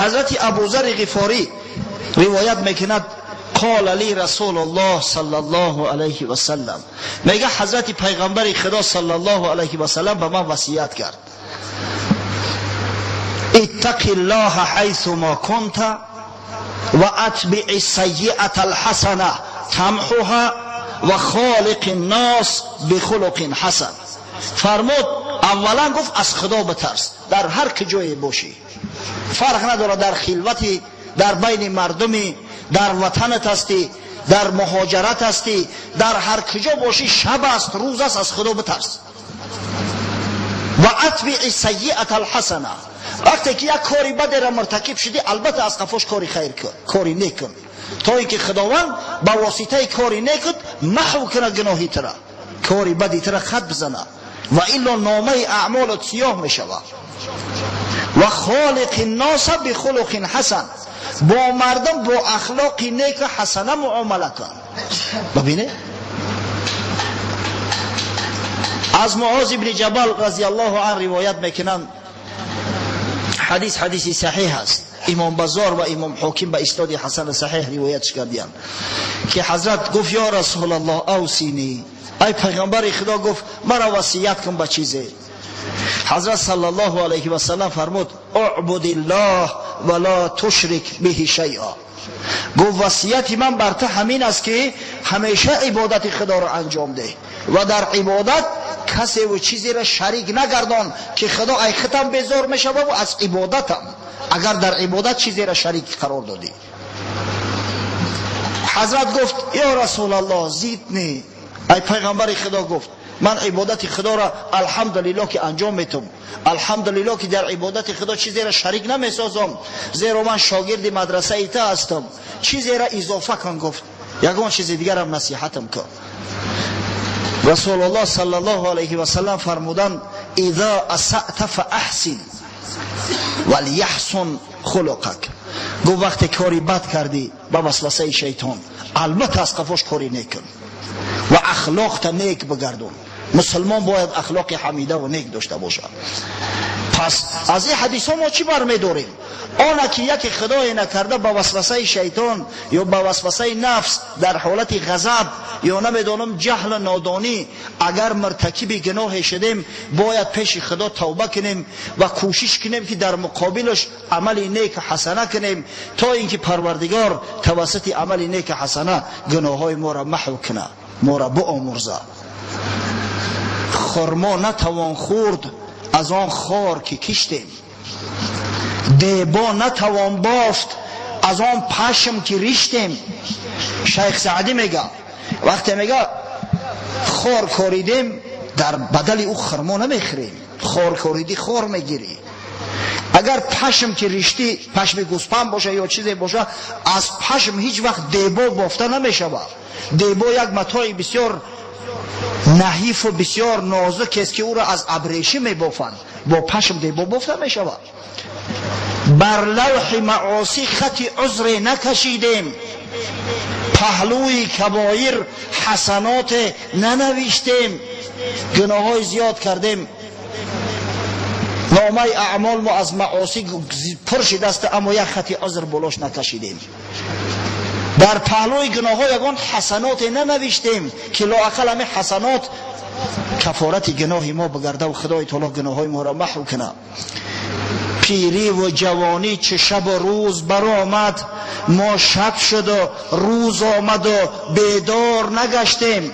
Ҳазрати Абузар Ғифорӣ ривоят мекунад: قال لی رسول الله صلی الله علیه و سلم، میگه حضرت پیغمبر خدا صلی الله علیه و سلم به من وصیت کرد: اتق الله حیث ما كنت و اتبع السیئة الحسنة تمحها و خالق الناس بخلق حسن. فرمود اولا گفت از خدا بترس در هر کجای باشی، فرق نداره در خلوتی، در بین مردمی، در وطنت هستی، در مهاجرت هستی، در هر کجا باشی، شب است روز است، از خدا بترس. و اتبع السیئة الحسنه، وقتی که یک کاری بد را مرتکب شدی البته از قفاش کاری خیر کن، کاری نیک کن، تا اینکه خداوند با واسطه کاری نیک محو کنه گناهی ترا، کاری بدی ترا خط بزنه و الا نامه اعمالت سیاه میشود. و خالق الناس بخلق حسن، با مردم با اخلاق نیک و حسنه معامله کن. ببینه از معاذ بن جبل رضی الله عنه روایت میکنند، حدیث حدیث صحیح است، امام بزار و امام حاکم به اسناد حسن صحیح روایت کردند که حضرت گفت یا رسول الله اوصینی، ای پیغمبر خدا، گفت مرا وصیت کن به چیزی. حضرت صلی الله علیه و سلم فرمود اعبد الله ولا تشرک به شیئا. گفت وصیت من بر تو همین است که همیشه عبادت خدا را انجام ده و در عبادت کسی و چیزی را شریک نگردان که خدا ای ختم بیزار میشود و از عبادتم اگر در عبادت چیزی را شریک قرار دادی. حضرت گفت یا رسول الله زیدنی، ای پیغمبر خدا، گفت من عبادت خدا را الحمدلله که انجام میتم، الحمدلله که در عبادت خدا چیزی را شریک نمیسازم، زیرا من شاگرد مدرسه ایتا هستم، چیزی را اضافه کن. گفت یگان چیز دیگر هم نصیحتم کن. رسول الله صلی الله علیه و سلم فرمودند اذا اسأت فاحسن ولیحسن خلقک. گفت وقتی کاری بد کردی با وسوسه شیطان البته از قفاش کاری نکن و اخلاق تا نیک بگردون. مسلمان باید اخلاق حمیده و نیک داشته باشد. پس از این حدیث ها ما چی برمیداریم؟ آنه که یکی خدای نکرده با وسوسه شیطان یا با وسوسه نفس در حالت غضب یا نمیدانم جهل نادانی اگر مرتکب گناه شدیم، باید پیش خدا توبه کنیم و کوشش کنیم که در مقابلش عمل نیک حسنه کنیم تا اینکه پروردگار توسط عمل نیک حسنه گناه های ما را محو کنه، ما را بآمرزه. خرما نتوان خورد از آن خار که کشتیم، دیبا نتوان بافت از آن پشم که ریشتیم. شیخ سعدی میگه وقتی میگه خار کاریدیم در بدل او خرما نمیخریم، خار کاریدی خار میگیری. اگر پشم که ریشتی، پشم گوسپند باشه یا چیزی باشه، از پشم هیچ وقت دیبا بافته نمیشود. دیبا یک متاع بسیار نحیف و بسیار نازک است که او را از ابریشم میبافند، با پشم دیبا بافته میشود. بر لوح معاصی خط عذر نکشیدیم، پهلوی کبایر حسنات ننوشتیم. گناه های زیاد کردیم، نامه اعمال ما از معاصی پر شده است، اما یک خط عذر بلاش نکشیدیم. در پهلوی گناه ها یگان حسنات ننوشتیم که لااقل همه حسنات کفارت گناه ما بگرده و خدای تعالی گناه های ما را محو کنه. پیری و جوانی چه شب و روز برآمد، ما شب شد و روز آمد و بیدار نگشتیم.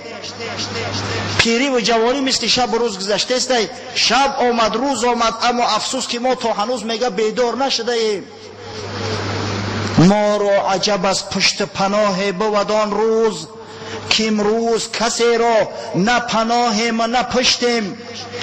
پیری و جوانی مثل شب و روز گذشته است، شب آمد روز آمد، اما افسوس که ما تا هنوز میگه بیدار نشده ایم. ما را عجب از پشت پناه بود آن روز، که امروز کسی را نه پناهیم و نه پشتیم.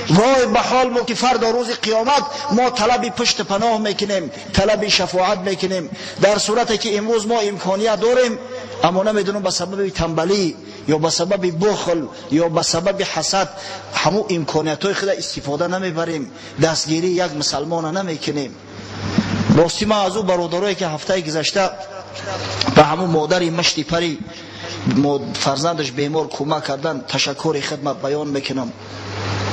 وای به حال ما که فردا روز قیامت ما طلب پشت پناه میکنیم، طلب شفاعت میکنیم، در صورتی که امروز ما امکانیت داریم، اما نمیدونم به سبب تنبلی یا به سبب بخل یا به سبب حسد همو امکانیت های خود استفاده نمیبریم، دستگیری یک مسلمان نمیکنیم. راستی ما از او برادرایی که هفته گذشته به همون مادر مشتی پری فرزندش بیمار کمک کردن تشکر خدمت بیان میکنم.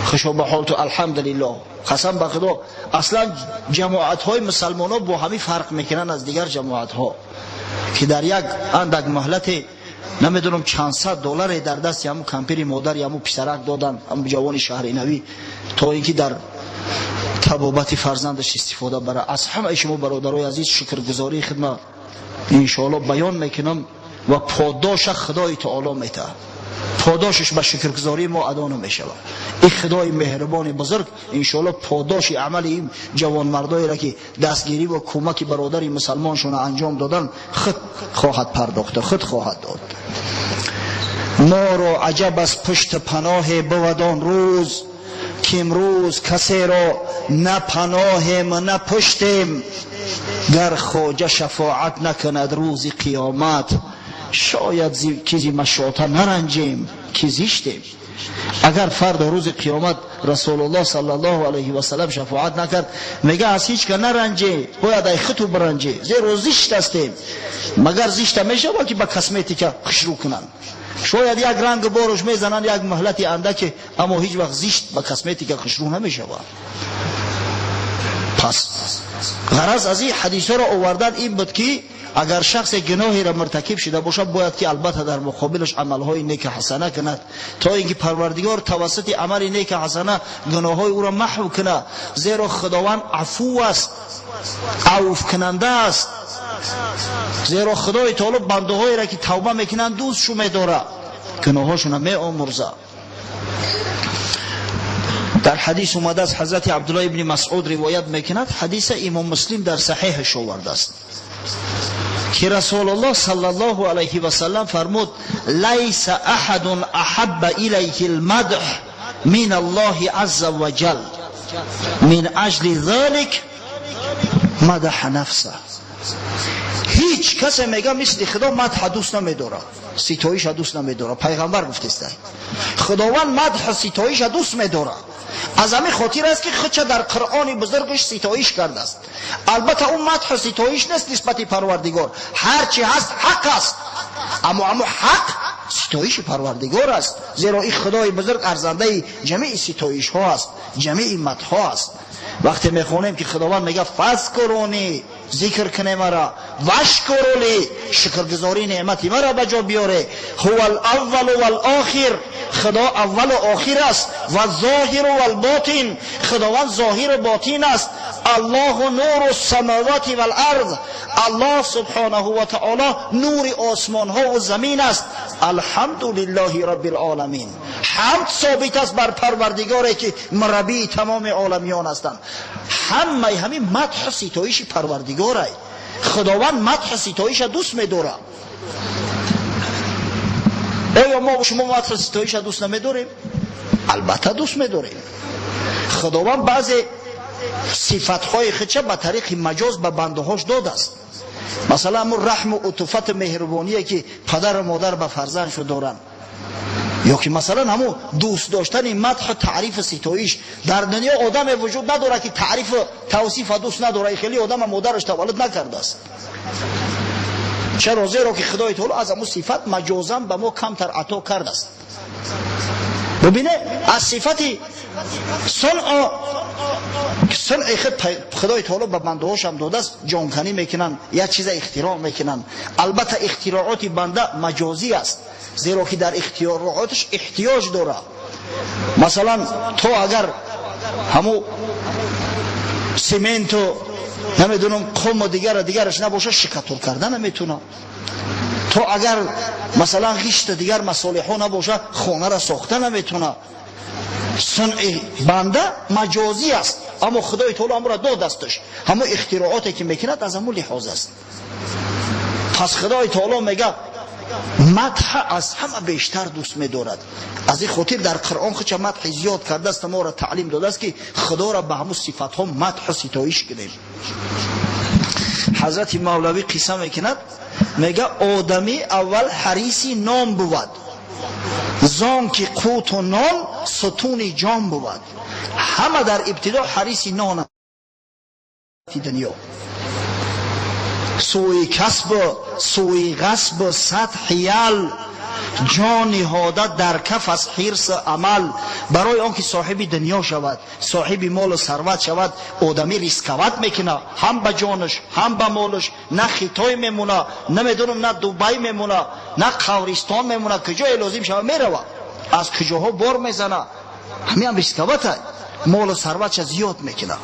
Хушо ба ҳолту, алҳамдулиллоҳ. Қасам ба Худо, аслан ҷамоатҳои мусалмонҳо бо ҳамин фарқ мекунанд аз дигар ҷамоатҳо, ки дар як андак муҳлате, намедонам, чанд сад долларе дар дасти ҳамун кампири модар, ҳамун писарак доданд, ҳамун ҷавони шаҳринавӣ, то ин ки дар табобати фарзандаш истифода барад. Аз ҳамаи шумо, бародарои азиз, шукргузории хидмат иншоалло баён мекунам ва подоша Худои Таоло метаҳад. Подошаш ба шукргузории мо адо намешавад. Ин Худои меҳрубони бузург иншоалло подоши амали ин ҷавонмардоеро, ки дастгирӣ ва кӯмаки бародари мусалмоншонро анҷом додан, худ хоҳад пардохта, худ хоҳад дод. Моро аҷаб аз пушти паноҳе бувад он рӯз, ки имрӯз касеро на паноҳем, на пуштем. Гар хоҷа шафоат накунад рӯзи қиёмат, шояд чизи машота наранҷем, ки зиштем. Агар фардо рӯзи қиёмат Расулуллоҳ саллаллоҳу алайҳи васаллам шафоат накард, мега, аз ҳеҷ ка наранҷе, бояд ай худту биранҷе, зеро зишт ҳастем. Магар зишта мешавад, ки ба косметика хушрӯ кунанд? Шояд як ранг боруш мезананд як муҳлати андаке, аммо ҳеҷ вақт зишт ба косметика хушрӯ намешавад. Пас ғараз аз ин ҳадисҳоро овардан ин буд, ки агар шахсе гуноҳеро муртакиб шуда бошад, бояд ки албатта дар муқобилаш амалҳои неки ҳасана кунад, то ин ки Парвардигор тавассути амали неки ҳасана гуноҳҳои ӯро маҳв кунад, зеро Худованд афу аст, авфкунанда аст, зеро Худои Таоло бандаҳоеро, ки тавба мекунанд, дӯстшу медорад, гуноҳҳошона меомӯрзад. Дар ҳадис омадааст, ҳазрати Абдуллоҳ ибни Масъуд ривоят мекунад, ҳадиса Имом Муслим дар саҳеҳаш овардааст, ки Расулуллоҳ саллаллоҳу алайҳи васаллам фармуд: «ليس أحد أحب إليه المدح من الله عز وجل، من أجل ذلك مدح نفسه». Ҳеҷ касе, мега, мисли Худо мадҳа дӯст намедорад, ситоиша дӯст намедорад. Пайғамбар гуфтеста, Худованд мадҳа, ситоиша дӯст медорад. Аз ҳамин хотир аст, ки худша дар Қуръони бузургаш ситоиш кардааст. Албатта, ӯ мадҳу ситоиш нест нисбати Парвардигор, ҳар чи ҳаст ҳақ аст, аммо ҳақ ситоиши Парвардигор аст, зеро ин Худои бузург арзандаи ҷамеи ситоишҳо аст, ҷамеи мадҳҳо аст. Вақте мехонем, ки Худованд мега: «فاذكروني», зикр куне мара, «واشكروا لي», шукргузории неъмати мара ба ҷо биёре, هو الأول والآخر, Худо аввалу охир аст, والظاهر والباطن, Худованд зоҳиру ботин аст, الله نور السماوات والأرض, Аллоҳ سبحانه وتعالى нури осмонҳо ва замин аст, الحمد لله رب العالمين, ҳамд собит аст бар Парвардигоре, ки мураббии тамоми оламиён ҳастанд. Ҳамаи ҳамин мадҳу ситоиши Парвардигорай. Худованд мадҳу ситоиша дӯст медорад. Оё мо шумо мадҳу ситоиша дӯст намедорем? Албатта, дӯст медорем. Худованд баъзе сифатҳои худша ба тариқи маҷоз ба бандаҳош додааст. Масалан, ҳамун раҳму утуфату меҳрубоние, ки падару модар ба фарзандшо доранд, ё ки масалан ҳамун дӯст доштани мадҳу таърифу ситоиш. Дар дунё одаме вуҷуд надорад, ки таърифу тавсифа дӯст надорад. Хеле одама модараш таваллуд накардааст. Чаро? Зеро ки Худои Таоло аз ҳамун сифат маҷозан ба мо камтар ато кардааст. Бубине, аз сифати сунъо, сунъи худ Худои Таоло ба бандаҳошам додааст. Ҷонканӣ мекунанд, як чиза ихтироъ мекунанд. Албатта, ихтироъоти банда маҷозӣ аст, зеро ки дар ихтироъоташ эҳтиёҷ дорад. Масалан, то агар ҳамун сементу, намедонам, қуму дигара дигараш набошад, штукатур карда наметунад. То агар, масалан, ғишта, дигар масолеҳҳо набошад, хонара сохта наметунад. Сунъи банда маҷозӣ аст, аммо Худои Таоло ҳамуро дод дасташ. Ҳамон ихтироъоте, ки мекунад, аз ҳамун лиҳоз аст. Пас Худои Таоло, мега, мадҳа аз ҳама бештар дӯст медорад. Аз ин хотир дар Қуръон худша мадҳи зиёд кардааст, моро таълим додааст, ки Худоро ба ҳамун сифатҳо мадҳу ситоиш кунем. Ҳазрати Мавлавӣ қисса мекунад, мега: «Одамӣ аввал ҳариси нон бувад, зон ки қуту нон сутуни ҷон бувад». Ҳама дар ибтидо ҳариси нон дунё, сӯи касбу сӯи ғасбу сад ҳиял. Ҷон ниҳода дар каф аз ҳирсу амал, барои он ки соҳиби дунё шавад, соҳиби молу сарват шавад, одамӣ рисковать мекунад ҳам ба ҷонаш, ҳам ба молаш. На Хитой мемона, намедонам, на Дубай мемона, на қабристон мемона, куҷое лозим шавад мерава, аз куҷоҳо бор мезана, ҳамин рисковать а, молу сарватша зиёд мекунад.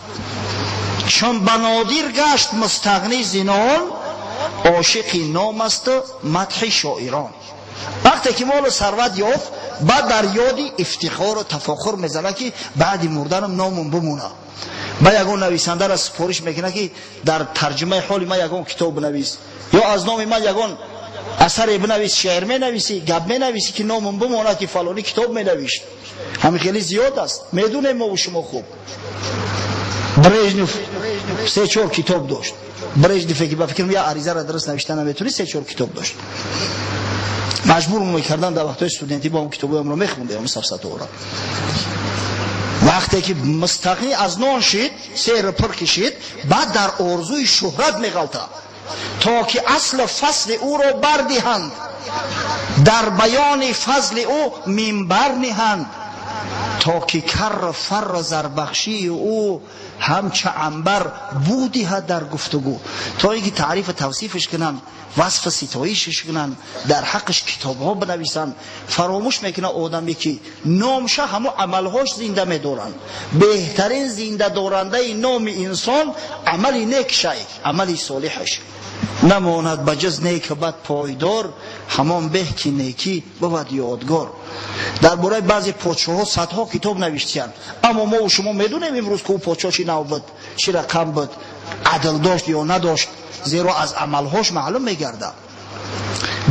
Чун ба нодир гашт мустағнӣ зи нон, ошиқи ном асту мадҳи шоирон. Вақте ки молу сарват ёфт, баъд дар ёди ифтихору тафохур мезанад, ки баъди мурданам номум бимона. Ба ягон нависандаро супориш мекунад, ки дар тарҷумаи ҳоли ман ягон китоб бинавис ё аз номи ман ягон асаре бинавис, шеър менависӣ, гап менависӣ, ки номум бимонад, ки фалонӣ китоб менавишт. Ҳамин хеле зиёд аст, медунем мову шумо хуб. Брежнев се чор китоб дошт. Брежневе, ки ба фикрам як аризаро дуруст навишта наметавонист, се чор китоб дошт. Маҷбур мекардан дар вақтҳои студентӣ, бо он китобҳоямро мехондем, сафсатаҳоро. Вақте ки мустағнӣ аз нон шид, серу пур кишид, баъд дар орзуи шӯҳрат меғалта, то ки аслу фасли ӯро бардиҳанд, дар баёни фазли ӯ минбар ниҳанд, то ки карру фарру зарбахшии ӯ ҳамча анбар бӯ диҳад дар гуфтугӯ, то ин ки таърифу тавсифаш кунанд, васфу ситоишаш кунанд, дар ҳаққаш китобҳо бинависанд. Фаромӯш мекунад одаме, ки номша ҳамо амалҳош зинда медоранд. Беҳтарин зиндадорандаи номи инсон амали некшай, амали солиҳаш. Намонад ба ҷуз неку бад пойдор, ҳамон беҳ, ки некӣ бувад ёдгор. Дар бораи баъзе подшоҳҳо садҳо китоб навиштиянд, аммо мову шумо медонем имрӯз, ки ӯ подшоҳ чӣ нав буд, чӣ рақам буд, адл дошт ё надошт, зеро аз амалҳош маълум мегардад.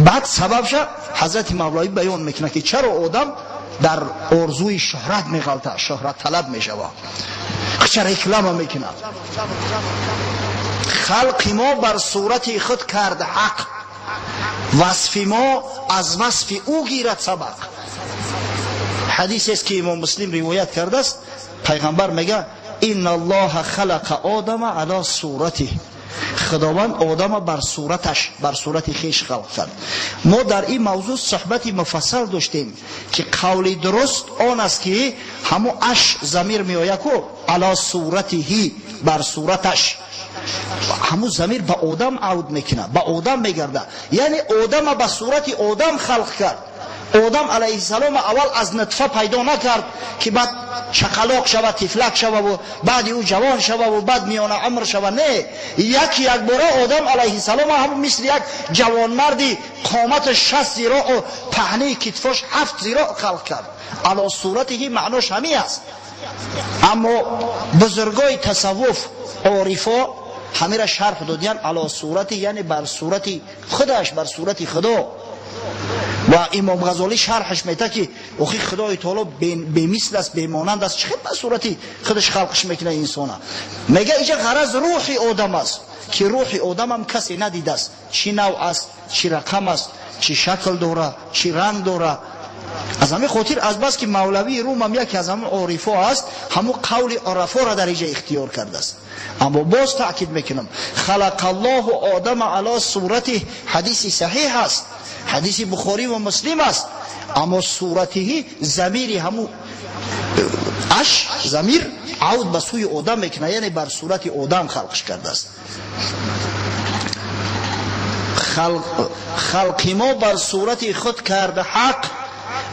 Баъд сабабша ҳазрати Мавлавӣ баён мекунад, ки чаро одам дар орзуи шӯҳрат меғалта, шӯҳратталаб мешавад, ча реклама мекунад. Халқи мо бар сурати худ кард ҳақ, васфи мо аз васфи ӯ гирад сабақ. Ҳадисест, ки Имом Муслим ривоят кардааст. Пайғамбар мега: «إن الله خلق آدم على صورته». Худованд одама бар сураташ, бар сурати хеш халқ кард. Мо дар ин мавзӯъ суҳбати муфассал доштем, ки қавли дуруст он аст, ки ҳамо аш замир меояд ку على صورته, бар сураташ, ҳамун замир ба одам ауд мекунад, ба одам мегардад, яъне одама ба сурати одам халқ кард. Одам алайҳиссалом аввал аз нутфа пайдо накард, ки баъд чақалоқ шава, тифлак шававу баъди ӯ ҷавон шававу баъд миёна умр шава. Не, як якбора Одам алайҳиссалом ҳам мисли як ҷавонмарди қоматаш 60 зироъу паҳнии китфош 7 зироъ халқ кард. على صورته маънош ҳамин аст. Аммо бузургои тасаввуф, орифо, ҳамира шарҳ додиян: على صورته, яъне бар сурати худаш, бар сурати Худо. Ва Имом Ғазолӣ шарҳаш мета, ки охи, Худои таоло бемисл аст, бемонанд аст, чӣ ба сурати худаш халқш мекунад инсона? Мега, иҷа ғараз рӯҳи одам аст, ки рӯҳи одамам касе надидааст, чӣ нав аст, чӣ рақам аст, чӣ шакл дора, чӣ ранг дора. Аз ҳамин хотир, азбаски Мавлавии Румам яке аз ҳамон орифо аст, ҳамун қавли урафоро дар иҷа ихтиёр кардааст. Аммо боз таъкид мекунам: خلق الله آدم على صورته ҳадиси саҳиҳ аст, ҳадиси Бухорӣ ва Муслим аст. Аммо صورته замири ҳамун аш замир ауд ба сӯи одам мекунад, яъне бар сурати одам халқш кардааст. Халқи мо бар сурати худ карда ҳақ,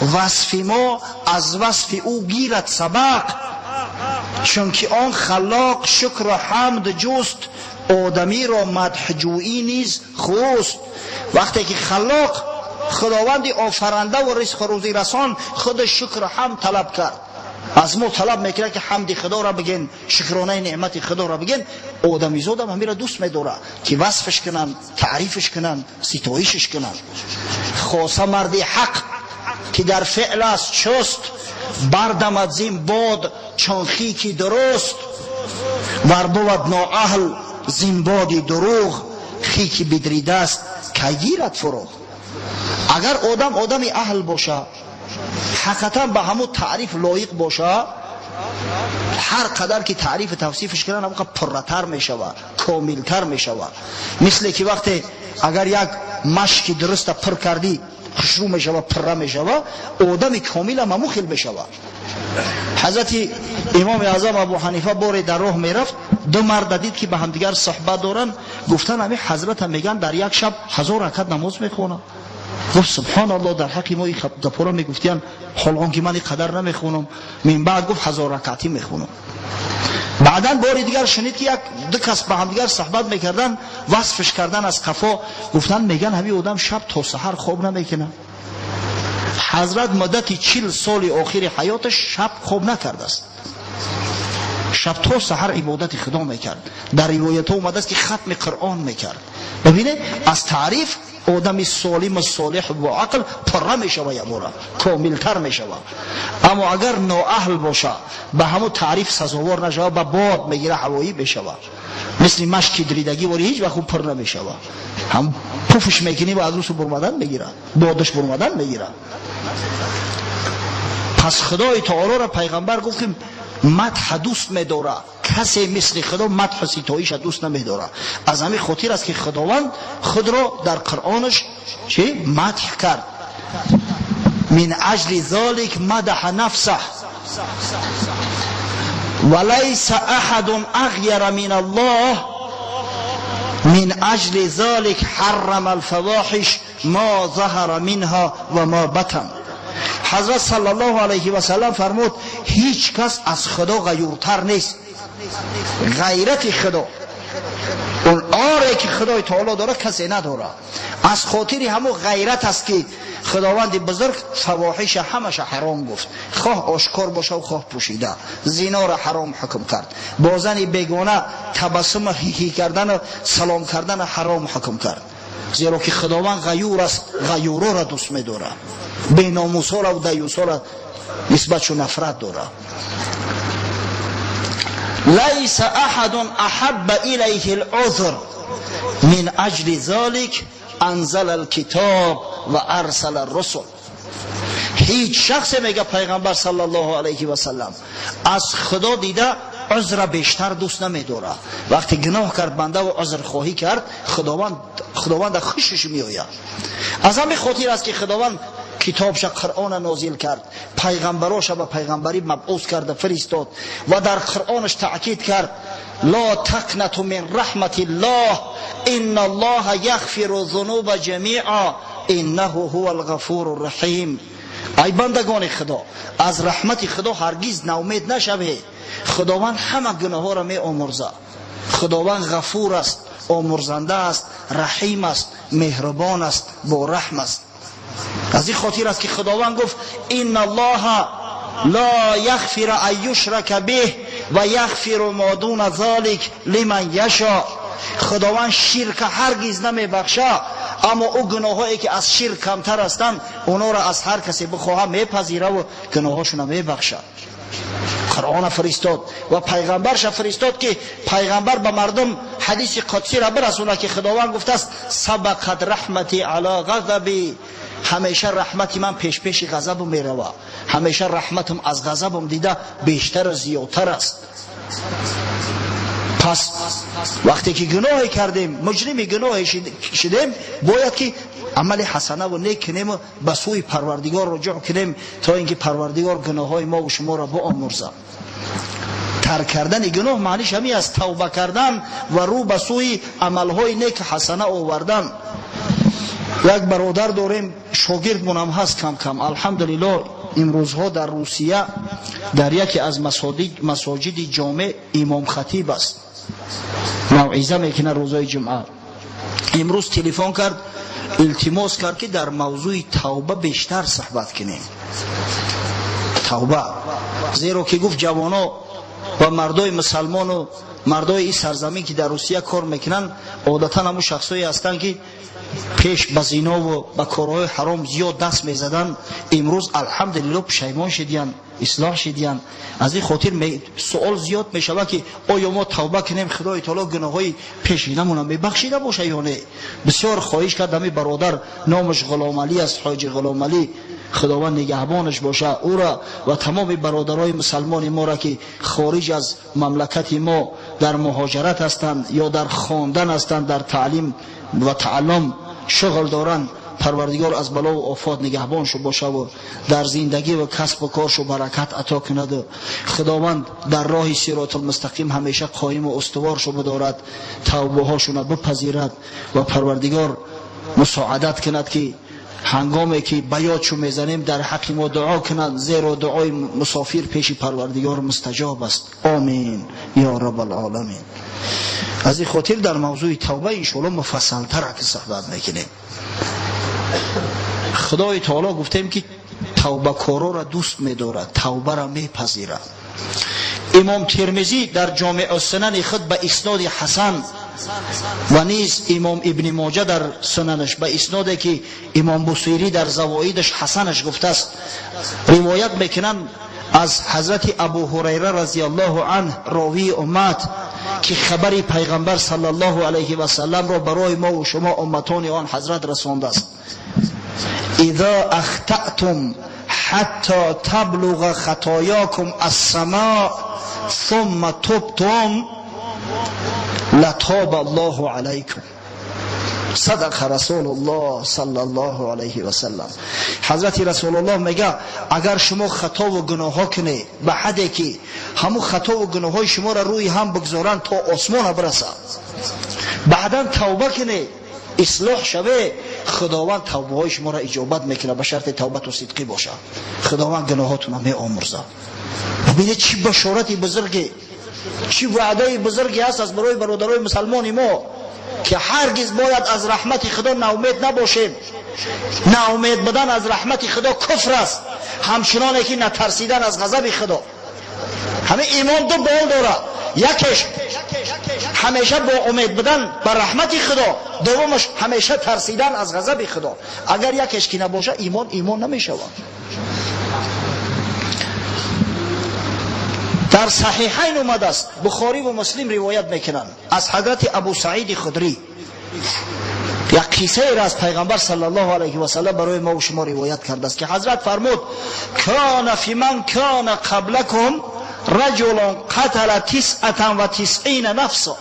васфи мо аз васфи ӯ гирад сабақ, чунки он халлоқ шукру ҳамд ҷуст, одамиро мадҳҷӯӣ низ хуст. Вақте ки халлоқ, Худованди офарандаву ризқу рӯзирасон, худ шукру ҳамд талаб кард, аз мо талаб мекунад, ки ҳамди Худоро бигин, шукронаи неъмати Худоро бигин, одамизодам ҳамира дӯст медорад, ки васфаш кунанд, таърифаш кунанд, ситоишаш кунанд. Хоса марди ҳақ, ки дар феъл аст чуст, бардамад зин бод чун хики дуруст. Вар бувад ноаҳл зин боди дурӯғ, хики бидридааст кай гирад фуруғ? Агар одам одами аҳл боша, ҳақиқатан ба ҳамун таъриф лоиқ боша, ҳар қадар ки таърифу тавсифаш кунанд, ҳамон пурратар мешавад, комилтар мешавад. Мисле ки вақте агар як машки дуруста пур кардӣ. хушрӯ мешава, пурра мешава, одами комил ҳам ҳамун хел мешава. Ҳазрати Имоми Аъзам Абу Ҳанифа боре дар роҳ мерафт, ду марда дид, ки ба ҳамдигар суҳбат доранд. Гуфтан, ҳамин ҳазрата меган, дар як шаб 1000 ракат намоз мехонад. Гуфт, субҳоналлоҳ, дар ҳаққи мо ин гапҳоро мегуфтиян, ҳол он ки ман ин қадар намехонам. Мин баъд гуфт, 1000 ракатӣ мехонам. Баъдан бори дигар шунид, ки як ду кас ба ҳамдигар суҳбат мекардан, васфш кардан аз қафо. Гуфтан, меган, ҳамин одам шаб то саҳар хоб намекунад. Ҳазрат муддати 40 соли охири ҳаёташ шаб хоб накардааст, шаб то саҳар ибодати худо мекард. Дар ривоятҳо омадааст, ки хатми Қуръон мекард. Бибинед, аз таъриф одами солиму солеҳ бо ақл пурра мешава, ябора комилтар мешава. Аммо агар ноаҳл боша, ба ҳамун таъриф сазовор нашава, ба бод мегира, ҳавоӣ мешава, мисли машки дридагӣ вори, ҳеҷ вақт пур намешава. Ҳам пуфш мекунӣ ва аз русу бурмадан мегира, бодаш бурмадан мегира. Пас Худои Таолоро пайғамбар гуфт, ки мадҳ дӯст медора, касе мисли Худо мадҳу ситоиша дӯст намедора. Аз ҳамин хотир аст, ки Худованд худро дар Қуръонаш чи мадҳ кард. Мин аҷли золик мадаҳа нафсах ва лайса аҳадун ағяра мин Аллоҳ, мин аҷли золик ҳаррама алфавоҳиш мо заҳара минҳа ва мо батан. Ҳазрат саллаллоҳу алайҳи васаллам фармуд, ҳеҷ кас аз Худо ғаюртар нест. Ғайрати Худо, он оре ки Худои Таоло дорад, касе надорад. Аз хотири ҳамун ғайрат аст, ки Худованди бузург фавоҳиша ҳамаша ҳаром гуфт, хоҳ ошкор боша, хоҳ пӯшида. Зинора ҳаром ҳукм кард, бо зани бегона табассуму ҳиҳӣ кардану салом кардана ҳаром ҳукм кард, зеро ки Худованд ғаюр аст, ғаюрора дӯст медорад, беномусора ва даюсора нисбатшу нафрат дорад. Лайса аҳадун аҳабба илайҳи лузр, мин аҷли золик анзала алкитоб ва арсала русул. Ҳеҷ шахсе, мега пайғамбар саллаллоҳу алайҳи васаллам, аз Худо дида узра бештар дӯст намедорад. Вақте гуноҳ кард банда ва узрхоҳӣ кард, Худованда хушаш меояд. Аз ҳамин хотир аст, ки Худованд китобша Қуръона нозил кард, пайғамбароша ба пайғамбарӣ мабъус карда фиристод ва дар Қуръонаш таъкид кард: ла тақнату мин раҳматиллоҳ, инна Аллоҳа яғфиру зунуба ҷамиа, иннаҳу ҳува алғафуру раҳим. Ай бандагони Худо, аз раҳмати Худо ҳаргиз наумед нашавед. Худованд ҳама гуноҳҳоро меомурзад. Худованд ғафур аст, омурзанда аст, раҳим аст, меҳрубон аст, бораҳм аст. Аз ин хотир аст, ки Худованд гуфт: инна Аллоҳа ла яғфира ан юшрака биҳ ва яғфиру мо дуна золик лиман яшо. Худованд ширка ҳаргиз намебахша, аммо ӯ гуноҳҳое ки аз ширк камтар ҳастанд, онҳоро аз ҳар касе бихоҳа мепазираву гуноҳҳошона мебахшад. Қуръона фиристод ва пайғамбарша фиристод, ки пайғамбар ба мардум ҳадиси қудсиро бирасонад, ки Худованд гуфтааст: сабақат раҳмати ала ғазаби. Ҳамеша раҳмати ман пешпеши ғазабам мерава, ҳамеша раҳматам аз ғазабам дида бештару зиёдтар аст. Пас вақте ки гуноҳе кардем, муҷрими гуноҳе шудем, бояд ки амали ҳасанаву нек кунему ба сӯи Парвардигор руҷӯъ кунем, то ин ки Парвардигор гуноҳҳои мову шуморо биомурзад. Тарк кардани гуноҳ маъниш ҳамин аст: тавба кардан ва рӯ ба сӯи амалҳои нек ҳасана овардан. Як бародар дорем, шогирдмонам ҳаст кам кам, алҳамдулиллоҳ, имрӯзҳо дар Русия дар яке аз масоҷиди ҷомеъ имомхатиб аст, мавъиза мекунад рӯзои ҷумъа. Имрӯз телефон кард, илтимос кард, ки дар мавзӯи тавба бештар суҳбат кунем. Тавба, зеро ки гуфт, ҷавоно ва мардои мусалмону мардои ин сарзамин, ки дар Русия кор мекунанд, одатан ҳамун шахсое ҳастанд, ки пеш ба зинову ба корҳои ҳаром зиёд даст мезаданд, имрӯз алҳамдулилло пушаймон шидиянд, ислоҳ шидиянд. Аз ин хотир суол зиёд мешавад, ки оё мо тавба кунем, Худои Таоло гуноҳҳои пешинамона мебахшида боша ё не? Бисёр хоҳиш кард ҳамин бародар, номаш Ғуломалӣ аст, ҳоҷи Ғуломалӣ. Худованд нигаҳбонаш боша ӯра ва тамоми бародарои мусалмони моро, ки хориҷ аз мамлакати мо дар муҳоҷарат ҳастанд ё дар хондан ҳастанд, дар таълим ва тааллум шуғл доранд. Парвардигор аз бало ва офот нигаҳбоншу боша ва дар зиндагӣ ва касбу коршу баракат ато кунад ва Худованд дар роҳи сиротулмустақим ҳамеша қоим ва устуворшу бидорад, тавбаҳошуна бипазирад ва Парвардигор мусоидат кунад ки ҳангоме ки ба ёдшу мезанем дар ҳаққи мо дуо кунанд, зеро дуои мусофир пеши Парвардигор мустаҷоб аст. Омин ё раббалъоламин. Аз ин хотир дар мавзӯи тавба иншоалло муфассалтар ки суҳбат мекунем. Худои таоло гуфтем ки тавбакорора дӯст медорад, тавбаро мепазирад. Имом Термизӣ дар Ҷомеъ Сунани худ ба исноди ҳасан ва низ имом Ибни Моҷа дар сунанаш ба исноде ки имом Бусирӣ дар завоидаш ҳасанаш гуфтааст, ривоят мекунанд аз ҳазрати Абу Ҳурайра разияллоҳу анҳ, ровии уммат, ки хабари пайғамбар саллаллоҳу алайҳи васалламро барои мо ва шумо умматони он ҳазрат расондааст: إذا أخطأتم حتى تبلغ خطاياكم السماء ثم تبتم لتاب الله عليكم. صدق رسول الله صلی الله علیه و سلم. حضرت رسول الله میگه اگر شما خطا و گناه کنه به حدی که همو خطا و گناه های شما را روی هم بگذارن تا آسمان برسد، بعدا توبه کنه، اصلاح شوه، خداوند توبه های شما را اجابت میکنه، به شرط توبه و صدقی باشه. خداوند گناهاتون را میآمرزه. ببینید چی بشارت بزرگی، چی وعده بزرگی هست از برای برادرای مسلمان ما که هرگز باید از رحمت خدا ناامید نباشیم. ناامید بودن از رحمت خدا کفر است، همچنانه که نترسیدن از غضب خدا. همه ایمان دو بال داره، یکش همیشه با امید بودن بر رحمت خدا، دومش همیشه ترسیدن از غضب خدا. اگر یکش که نباشه ایمان ایمان نمیشود. در صحیحین اومده است، بخاری و مسلم روایت میکنند از حضرت ابو سعید خدری یک قصه را از پیغمبر صلی الله علیه و سلم برای ما و شما روایت کرده است که حضرت فرمود: کان فی من کان قبلکم رجل قتل 99 نفسا.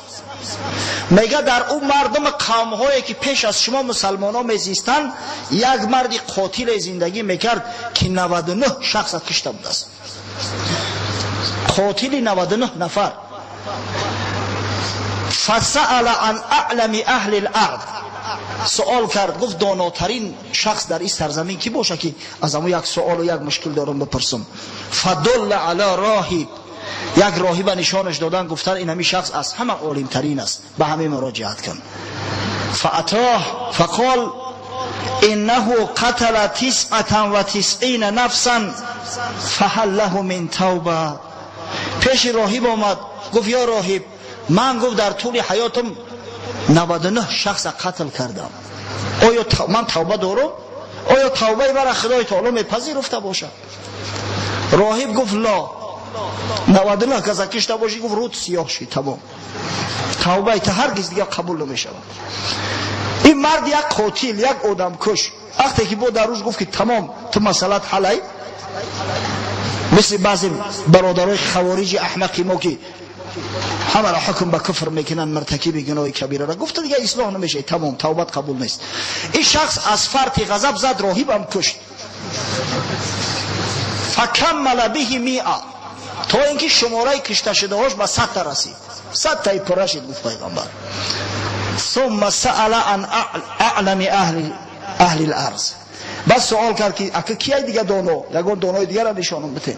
میگه در اون مردم قوم هایی که پیش از شما مسلمان ها میزیستند، یک مرد قاتل زندگی میکرد که 99 شخص کشته بوده است. قاتل 99 نفر. فسأل عن اعلم اهل الارض، سوال کرد، گفت داناترین شخص در این سرزمین کی باشه که از همون یک سوال و یک مشکل دارم بپرسم. فدل علی راهب، یک راهب نشانش دادن، گفتن این همین شخص از همه عالمترین است، به همه مراجعت کن. فاتاه فقال انه قتل 99 نفسا فهل له من توبه. پیش راهب آمد، گفت یا راهب، من گفت در طول حیاتم 99 شخص قتل کردم، آیا من توبه دارم؟ آیا توبه برای خدای تعالی میپذیرفته باشد؟ راهب گفت لا، 99 کس کشته باشی، گفت رود سیاه شی، تمام، توبه تا هرگز دیگه قبول نمیشود. این مرد یک قاتل، یک آدم کش، وقتی که بود در روز گفت که تمام تو مسئلت حلی، مثل بعضی برادرای خوارج احمقی ما که همه را حکم به کفر میکنن، مرتکب گناه کبیره را، گفت دیگه اصلاح نمیشه، تمام، توبت قبول نیست. این شخص از فرط غضب زد راهبم کشت. فکمل به 100، تا اینکه شماره کشته شده هاش به 100 تا رسید، 100 تای پر شد. گفت پیغمبر ثم سأل عن اعلم اهل الارض، بس سوال کرد که اکه کیای دیگه دانو، یگان دانوی دیگه را نشانم بتین.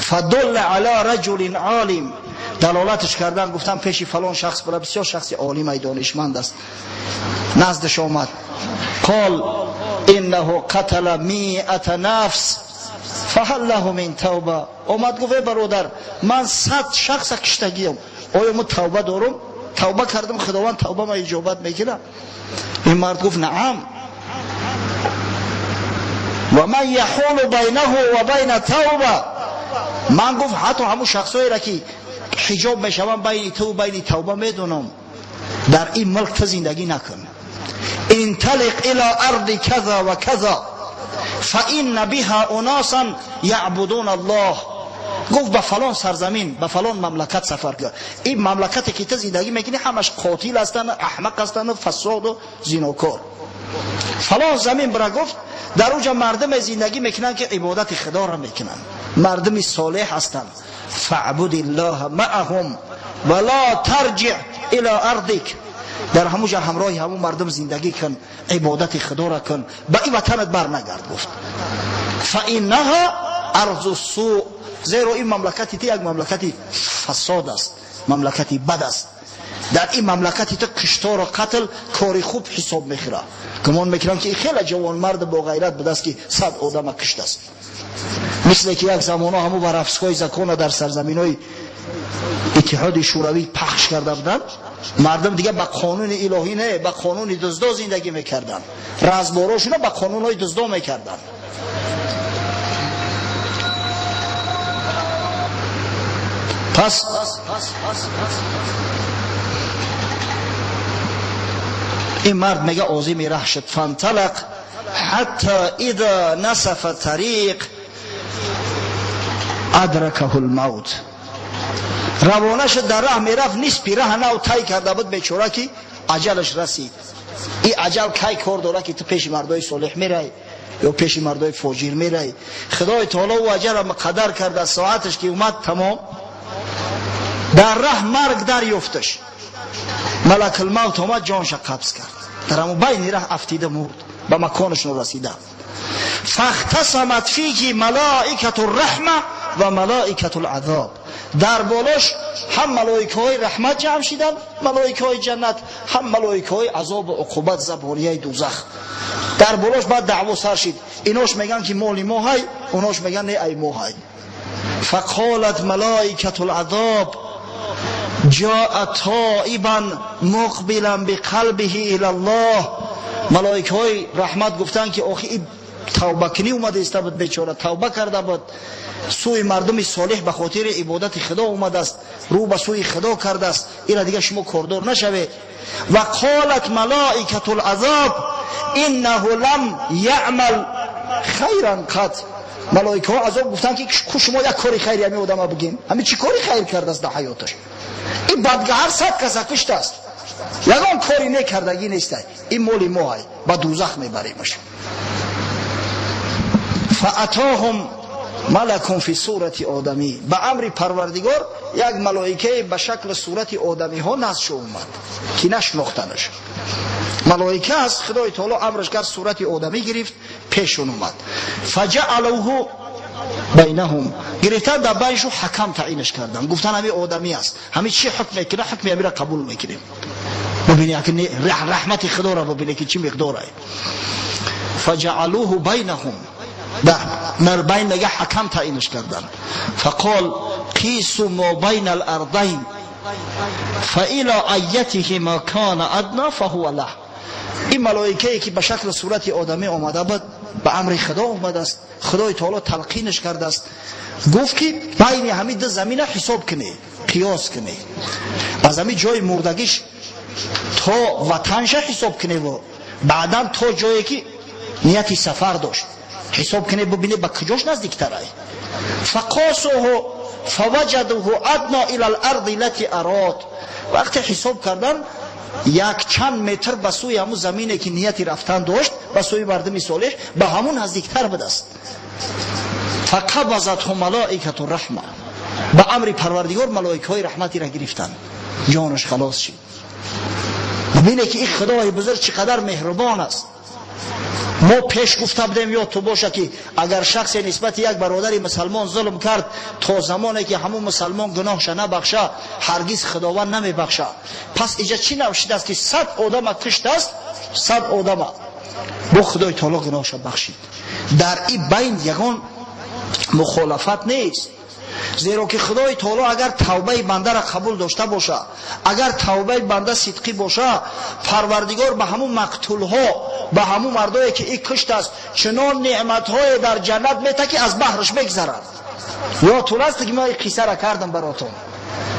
فدل علی رجل عالم، دلالتش کردن، گفتن پیش فلان شخص برا، بسیار شخص عالم دانشمند است. نزدش آمد، قال انه قتل 100 نفس فهل له من توبه. آمد گفت برادر من 100 شخص کشتگیم، آیا من توبه دارم؟ توبه کردم، خداوند توبه ما اجابت میکنه. این مرد گفت نعم، و من یحول بینه و بین توبه. من گفت حتی همون شخصایی را که حجاب میشوم بین تو و بین توبه میدونم، در این ملک تو زندگی نکن. انطلق الى ارض كذا و كذا فان بها اناسا یعبدون الله. گفت به فلان سرزمین، به فلان مملکت سفر کن. این مملکتی که تو زندگی میکنی همش قاتل هستن، احمق هستن، فساد و زیناکار. Фалон замин бира, гуфт, дар уҷа мардуме зиндагӣ мекунанд, ки ибодати худоро мекунанд, мардуми солеҳ ҳастанд. فاعبد الله معهم ولا ترجع الى ارضك. Дар ҳамуҷа ҳамроҳи ҳамун мардум зиндагӣ кун, ибодати худоро кун, ба ин ватанат бар нагард, гуфт. فانها ارض السوء, зеро ин мамлакати ту як мамлакати фасод аст, мамлакати бад аст. Дар ин мамлакати ту киштору қатл кори хуб ҳисоб мехӯрад. Гумон мекунам, ки хеле ҷавонмард бо ғайрат будааст, ки 100 одама киштааст, мисле ки як замоно ҳамун воровской закона дар сарзаминҳои Иттиҳоди Шӯравӣ пахш карда буданд. Мардум дига ба қонуни илоҳӣ не, ба қонуни дуздо зиндагӣ мекарданд, разборошуна ба қонунҳои дуздо мекарданд. Пас ин мард мега, озими раҳ шуд. فانطلق حتى إذا نصف طریق أدركه الموت. Равона шуд, дар раҳ мерафт, нисфи раҳ нав тай карда буд бечора, ки аҷалаш расид. И аҷал кай кор дора, ки ту пеши мардои солеҳ мерай ё пеши мардои фоҷир мерай? Худои таоло ӯ аҷала муқаддар карда, соаташ ки омад, тамом. Дар раҳ марг дарёфташ, малакулмавт омад, ҷонша қабз кард, дар ҳамун байни раҳ афтида мурд, ба маконаш норасида. فاختصمت فيه ملائكة الرحمة وملائكة العذاب. Дар болош ҳам малоикаҳои раҳмат ҷамъ шиданд, малоикаҳои ҷаннат, ҳам малоикаҳои азобу уқубат, забонияи дузах. Дар болош баъд даъво сар шид. Инош мегӯянд, ки моли мо ҳай, онош мегӯянд, не, ай мо ҳай. فقالت ملائكة العذاب جاء تائبا مقبلا بقلبه إلى الله. Малоикаҳои раҳмат гуфтанд, ки охи, тавбакунӣ омада иста буд бечора, тавба карда буд, сӯи мардуми солеҳ ба хотири ибодати худо омадааст, рӯ ба сӯи худо кардааст, ира дига шумо кордор нашавед. وقالت ملائكة العذاب إنه لم يعمل خيرا قط. Малоикаҳо азоб гуфтанд, ки ку шумо як кори хайри ҳами одама бигем, ҳами чӣ кори хайр кардааст дар ҳаёташ? Ин бадгаҳар 100 каса куштааст, ягон кори некардагӣ нестай, ин моли мо ҳай, ба дузах мебаремаш. فأتاهم ملك في صورة آدمي. Ба амри Парвардигор як малоикае ба шакли сурати одамиҳо назд омад, ки нашинохтанаш малоика аст. Худои таоло амраш кард, сурати одамӣ гирифт, пешон омад. فجعلوه بينهم. Гирифтан, дар байншу ҳакам таъинаш кардан, гуфтан, ҳами одамӣ аст, ҳами чӣ ҳукм мекунад, ҳукми ҳамира қабул мекунем. Бубине, раҳмати худоро бубине, ки чӣ миқдорае. فجعلوه بينهم, дар байн мега ҳакам таъинаш кардан. فقال قيسوا ما بين الأرضين فإلى أيتهما كان أدنى فهو له. Ин малоикае, ки ба шакли сурати одамӣ омада буд, ба амри худо омадааст, Худои таоло талқинаш кардааст, гуфт, ки байни ҳамин ду замина ҳисоб кунӣ, қиёс кунӣ, аз ҳамин ҷои мурдагиш то ватанша ҳисоб куневу баъдан то ҷое, ки нияти сафар дошт, ҳисоб кунӣ, бубинӣ, ба куҷош наздиктарай. فقاسوه فوجدوه أدنى إلى الأرض التي أراد. Вақте ҳисоб кардан, як чанд метр ба сӯи ҳамун замине, ки нияти рафтан дошт, ба сӯи мардуми солеҳ, ба ҳамун наздиктар будааст. فقبضته ملائكة الرحمة. Ба амри Парвардигор малоикаҳои раҳматиро гирифтанд, ҷонаш халос шид. Бубине, ки ин Худои бузург чӣ қадар меҳрубон аст. Мо пеш гуфта будем, ёд ту боша, ки агар шахсе нисбати як бародари мусалмон зулм кард, то замоне ки ҳамун мусалмон гуноҳша набахша, ҳаргиз Худованд намебахша. Пас иҷа чӣ навшидааст, ки 100 одама киштааст, 100 одама бо Худои таоло гуноҳша бахшид. Дар ин байн ягон мухолафат нест, зеро ки Худои таоло агар тавбаи бандаро қабул дошта боша, агар тавбаи банда сидқӣ боша, Парвардигор ба ҳамун мақтулҳо, ба ҳамун мардое, ки и киштааст, чунон неъматҳое дар ҷаннат мета, ки аз баҳраш мегзарад. Ёдтун аст, ки мо қиссара кардам баротон,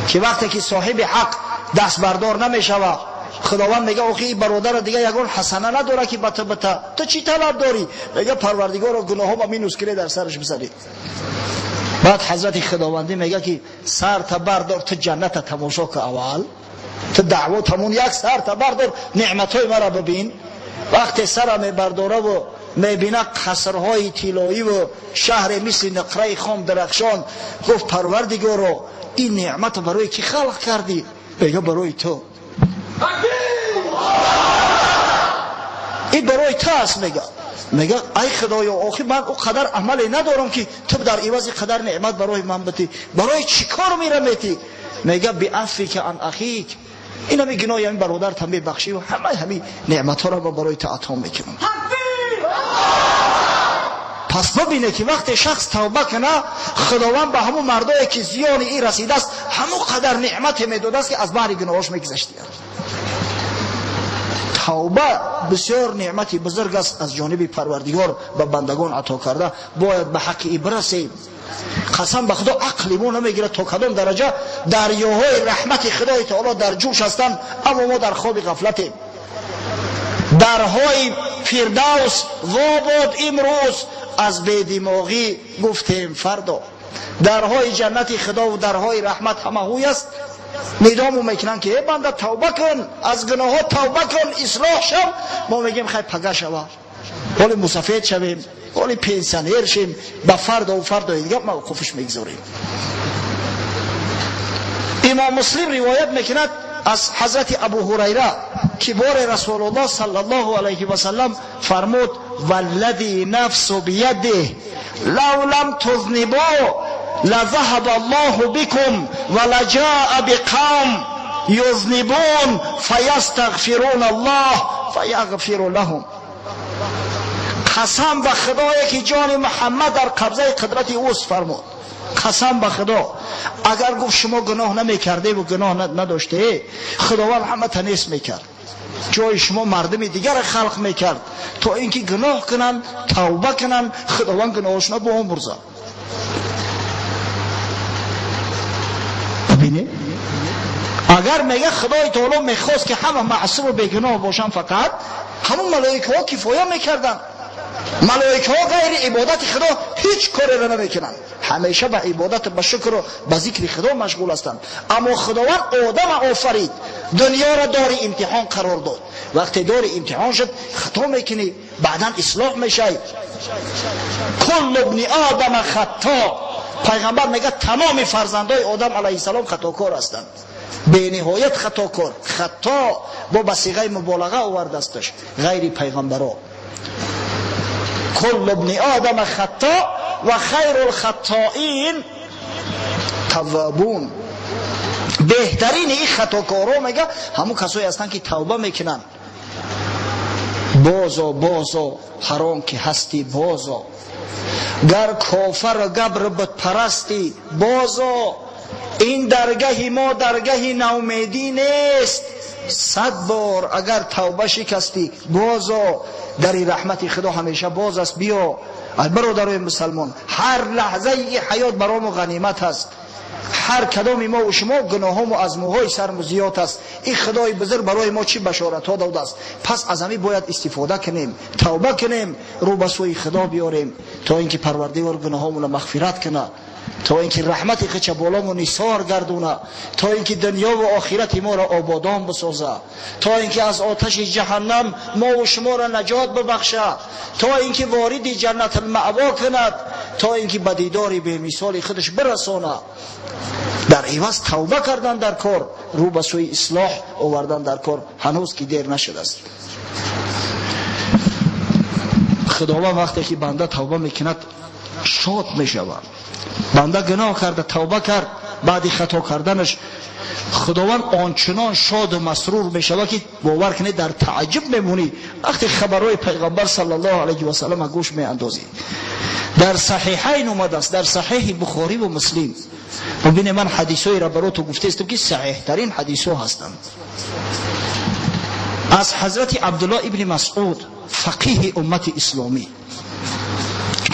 ки вақте ки соҳиби ҳақ дастбардор намешава, Худованд мега, охи, ин бародара дига ягон ҳасана надора, ки ба ту бита, ту чӣ талаб дорӣ? Мега, Парвардигоро, гуноҳҳома минус кунед, дар сараш бизанед. Баъд ҳазрати Худовандӣ мега, ки сарта бардор, ту ҷанната тамошо ка аввал, ту даъво тамон як сарта бардор, неъматҳои мара бибин. Вақте сара мебардора ва мебина қасрҳои тиллоӣ ва шаҳре мисли нуқраи хом дарахшон, гуфт: Парвардигоро, ин неъматро барои кӣ халқ кардӣ? Мега: барои ту. Ин барои ту аст. Мега: ай Худоё, охи ман он қадар амале надорам, ки ту дар ивази қадар неъмат барои ман битӣ. Барои чӣ кор мера метӣ? Мега: биафвика ан ахик, ин ҳами гуноҳи ҳамин бародарта мебахшӣ ва ҳамаи ҳамин неъматҳоро ба барои ту ато мекунам. Пас бибине, ки вақте шахс тавба кана, Худованд ба ҳамун мардое, ки зиёни ин расидааст, ҳамон қадар неъмате медодааст, ки аз баҳри гуноҳош мегузаштиянд. Тавба бисёр неъмати бузург аст, аз ҷониби Парвардигор ба бандагон ато карда. Бояд ба ҳаққи ин бирасем. Қасам ба Худо, ақли мо намегирад, то кадом дараҷа дарёҳои раҳмати Худои Таоло дар ҷӯш ҳастанд, аммо мо дар хоби ғафлатем. Дарҳои Фирдавс во бод, имрӯз аз бедимоғӣ гуфтем фардо. Дарҳои ҷаннати Худову дарҳои раҳмат ҳама ҳуй аст, нидому мекунанд, ки э банда, тавба кун, аз гуноҳҳо тавба кун, ислоҳ шав. Мо мегӯем: хай, пага шава, ҳоли мусафед шавем, ҳоли пенсионер шем. Ба фардову фардои дига мавқуфш мегузорем. Имом Муслим ривоят мекунад аз ҳазрати Абу Ҳурайра, ки боре Расулуллоҳ саллаллоҳу алайҳи васаллам фармуд: валлади нафсу биядиҳ, лав лам тузнибу لذهب الله بكم ولجاء بقوم يذنبون فيستغفرون الله فيغفر لهم. قسم به خدایی که جان محمد در قبضه قدرت اوست، فرمود، قسم به خدا، اگر گفت شما گناه نمیکرده و گناه نداشته، خداوند همه تنیس میکرد، جای شما مردم دیگر خلق میکرد تا اینکه گناه کنن، توبه کنن، خداوند گناهشون بیامرزد. ببینید، اگر میگه خدای تعالی میخواست که همه معصوم و بیگناه باشن، فقط همون ملائکه ها کفایه میکردن. ملائکه ها غیر عبادت خدا هیچ کاری را نمیکنن، همیشه به عبادت، به شکر و به ذکر خدا مشغول هستند. اما خداوند آدم آفرید، دنیا را دار امتحان قرار داد. وقتی دار امتحان شد، خطا میکنی، بعدا اصلاح میشی. کل ابن آدم خطا. پیغمبر میگه تمام فرزندای آدم علیه السلام خطاکار هستند، بینهایت خطاکار. خطا با صیغه مبالغه آورده استش، غیر پیغمبرا. کل ابن آدم خطا و خیر الخطائین توابون. بهترین این خطاکارا، میگه، همون کسایی هستن که توبه میکنن. بازا، بازا، هر آن که هستی بازا، گر کافر و گبر بت پرستی بازا. این درگه ما درگه ناامیدی نیست. 100 بار اگر توبه شکستی بازا، در رحمت خدا همیشه باز است، بیا. برادرای مسلمان، هر لحظه ای حیات برام غنیمت است. هر کدام ما و شما گناهامو از موهای سرمو زیاد است. این خدای بزرگ برای ما چی بشارت ها داده است. پس از همین باید استفاده کنیم، توبه کنیم، رو به سوی خدا بیاریم، تا اینکه پروردگار گناهامون رو مغفرت کنه، تا اینکه رحمت خودش بالامون نثار گردونه، تا اینکه دنیا و آخرت ما را آبادان بسازه، تا اینکه از آتش جهنم ما و شما را نجات ببخشه، تا اینکه وارد جنت المأوا کند، تا اینکه به دیدار به مثال خودش برسانه. در عوض توبه کردن در کار، رو به سوی اصلاح آوردن در کار، هنوز که دیر نشده است. خداوند وقتی که بنده توبه میکند شاد میشود. بنده گناه کرده، توبه کرد، بعد خطا کردنش خداوند آنچنان شاد و مسرور میشود که باور کنید در تعجب میمونی وقتی خبرهای پیغمبر صلی الله علیه و سلم گوش میاندازی. در صحیحین اومده است، در صحیح بخاری و مسلم. ببینید، من حدیثایی را برای تو گفته استم که صحیح ترین حدیث ها هستند. از حضرت عبدالله ابن مسعود، فقیه امت اسلامی،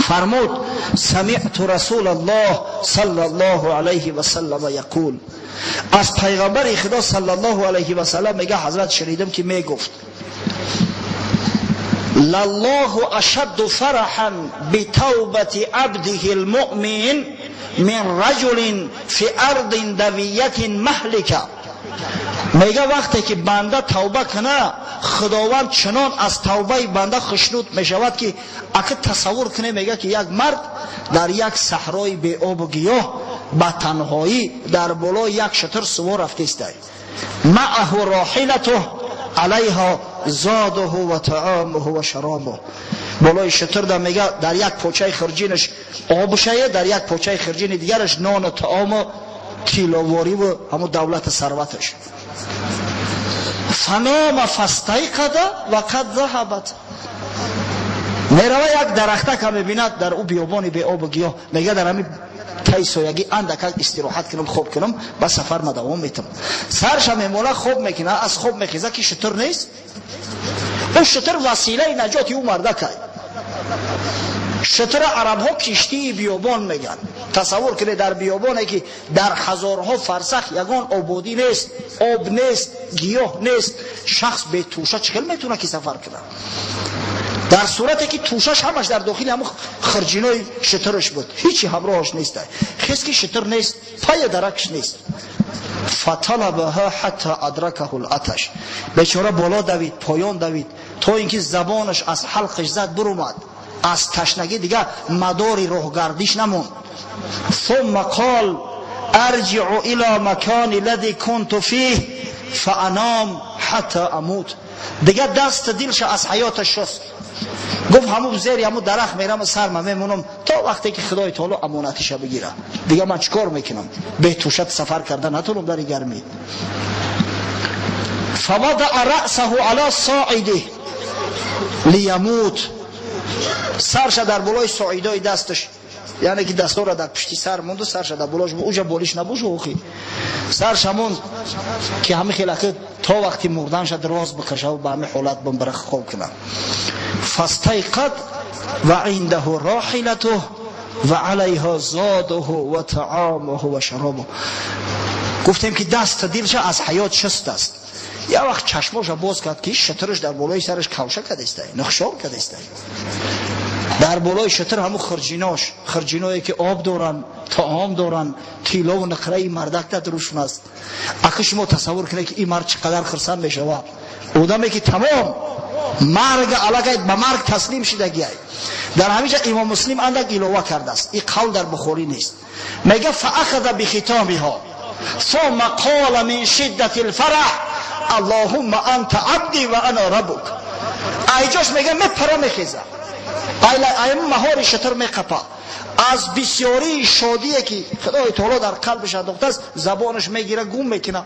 فرمود: سمعت رسول الله صلی الله علیه و سلم یقول. از پیغمبر خدا صلی الله علیه و سلم، میگه حضرت، شنیدم که میگفت: لله اشد فرحا بتوبة عبده المؤمن من رجل في ارض دویة مهلكة. Мега вақте ки банда тавба куна, Худованд чунон аз тавбаи банда хушнуд мешавад, ки ака тасаввур куне, мега ки як мард дар як саҳрои беобу гиёҳ ба танҳоӣ дар болои як шутур сувор рафтистай. Маъаҳу роҳилатуҳ алайҳо зодуҳу ва таомуҳу ва шаробуҳ. Болои шутур да мега дар як почаи хирҷинаш обшае, дар як почаи хирҷини дигараш нону таому тиловориву ҳамун давлату сарваташ. Фанома фастайқада ва қад заҳабат. Мерава, як дарахтака мебинад дар ӯ биёбони беобу гиёҳ. Мега дар ҳамин таи соягӣ андакак истироҳат кунам, хоб кунам, ба сафар ма давом метам. Сарша мемола, хоб мекуна, аз хоб мехеза, ки шутур нест. Ӯ шутур василаи наҷоти ӯ мардакай. Шутура арабҳо киштии биёбон мегӯянд. Тасаввур кунед, дар биёбоне ки дар ҳазорҳо фарсах ягон ободӣ нест, об нест, гиёҳ нест, шахс бетӯша чӣ хел метавонад ки сафар кунад? Дар сурате ки тӯшаш ҳамаш дар дохили ҳамун хирҷинои шутураш буд, ҳичи ҳамроҳаш нест. Хез ки шутур нест, пая даракш нест. Фаталабаҳа ҳатта адракаҳу латаш. Бечора боло давид, поён давид, то ин ки забонаш аз ҳалқаш зад бурумад. Аз ташнагӣ дига мадори роҳгардиш намонд. Сумма қол арҷиу ила макони лади кунту фих фаанам ҳатта амут. Дига даст дилша аз ҳаёташ шуст. Гуфт, ҳамун зери ҳамун дарахт мерам, сарма мемонам то вақте ки Худои таоло амонатиша бигира. Дига ман чӣ кор мекунам? Бетӯша сафар карда натонам дар гармӣ. Фавадаъа раъсаҳу ала соидих лиямут. Сарша дар болои соидои дасташ, яъне ки дастора дар пушти сар монду, сарша дар болош, уҷа болиш набошу, охи сарша монд, ки ҳами хелаки то вақти мурданша дроз бикашаву ба ҳами ҳолат бимбара, хоб кунам. Фастайқад ва индаҳу роҳилатуҳ ва алайҳо зодуҳу ва таомуҳу ва шаробуҳ. Гуфтем ки даст дилша аз ҳаёт шуст аст. Як вақт чашмоша боз кард, ки шутураш дар болои сараш кавша кадестай, нухшор кадестай. Дар болои шутур ҳамун хирҷинош, хирҷиное ки об доранд, таом доранд, тиллову нуқраи мардак дар рӯшон аст. Ака, шумо тасаввур кунед, ки ин мард чӣ қадар хурсанд мешавад. Одаме ки тамом марг аллакай ба марг таслим шидагиай. Дар ҳамиҷа Имом Муслим андак илова кардааст, ин қавл дар Бухорӣ нест. Мега фаахаза бихитомиҳо сумма қола мин шиддати лфараҳ аллоҳумма анта абди ва ана раббук. Айҷош мега мепара, мехеза, ай маҳори шутур меқапа. Аз бисёрии шодие ки Худои таоло дар қалбаш андохтааст, забонаш мегира, гум мекуна.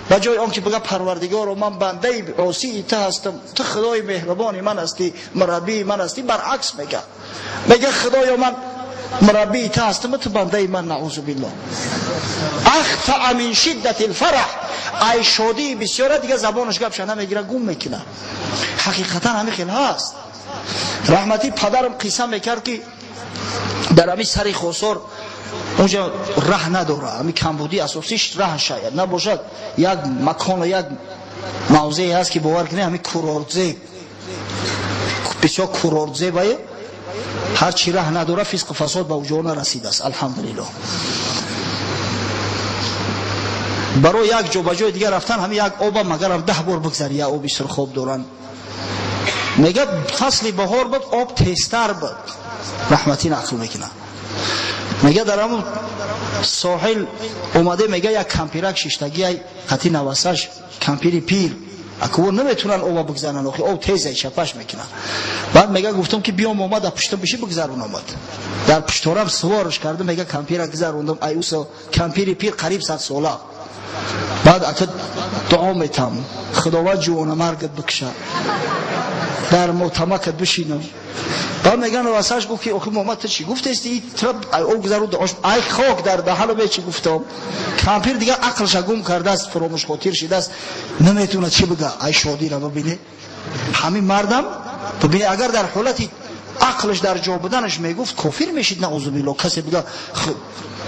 Ба ҷои он ки бига парвардигоро, ман бандаи осии ту ҳастам, ту Худои меҳрубони ман ҳастӣ, мураббии ман ҳастӣ, баръакс мега, мега худоё, ман мураббии ту ҳастам, ту бандаи ман. Наузу биллоҳ. Ахтаа мин шиддати лфараҳ. Ай шодии бисёра дига забонаш гапша намегира, гум мекуна. Ҳақиқатан ҳамин хел ҳаст. Раҳматӣ падарам қисса мекард, ки дар ҳамин сари Хосор унҷа раҳ надора. Ҳамин камбудии асосиш раҳ шояд набошад. Як макону як мавзее ҳаст, ки бовар кунед, ҳамин курортзеб, бисёр курортзебае. Ҳарчи раҳ надора, фисқу фасод ба уҷо нарасидааст, алҳамдулиллоҳ. Барои як ҷо ба ҷои дигар рафтан ҳамин як оба магарам 10 бор бигзари, як оби сурхоб доранд. Мега фасли баҳор буд, об тезтар буд. Раҳматӣ нақл мекунад, мега дар ҳамун соҳил омаде, мега як кампирак шиштагиай қати навасаш, кампири пир. Акво наметунан оба бигзаранд, охи об тезай, чапаш мекунад. Баъд мега гуфтам, ки биём, омад, дар пуштам биши, бигзарун. Омад, дар пушторам суворш кардам. Мега кампира гузарондам. Ай усо кампири пир, қариб 100 сола. Баъд ака дуо метам, Худованд ҷувонамаргат бикша, дар мотамакат бишинам. Баъд меган васаш гуфт, ки охи Муҳаммад, ту чӣ гуфтести? Ай об гузару дуош, ай хок дар даҳану бе чӣ гуфтам. Кампир дига ақлша гум кардааст, фуромӯшхотир шидааст, наметавонад чӣ бига. Ай шодира бибине ҳамин мардам, бибине, агар дар ҳолати ақлаш дар ҷо буданаш мегуфт, кофир мешид, наузу билло. Касе бига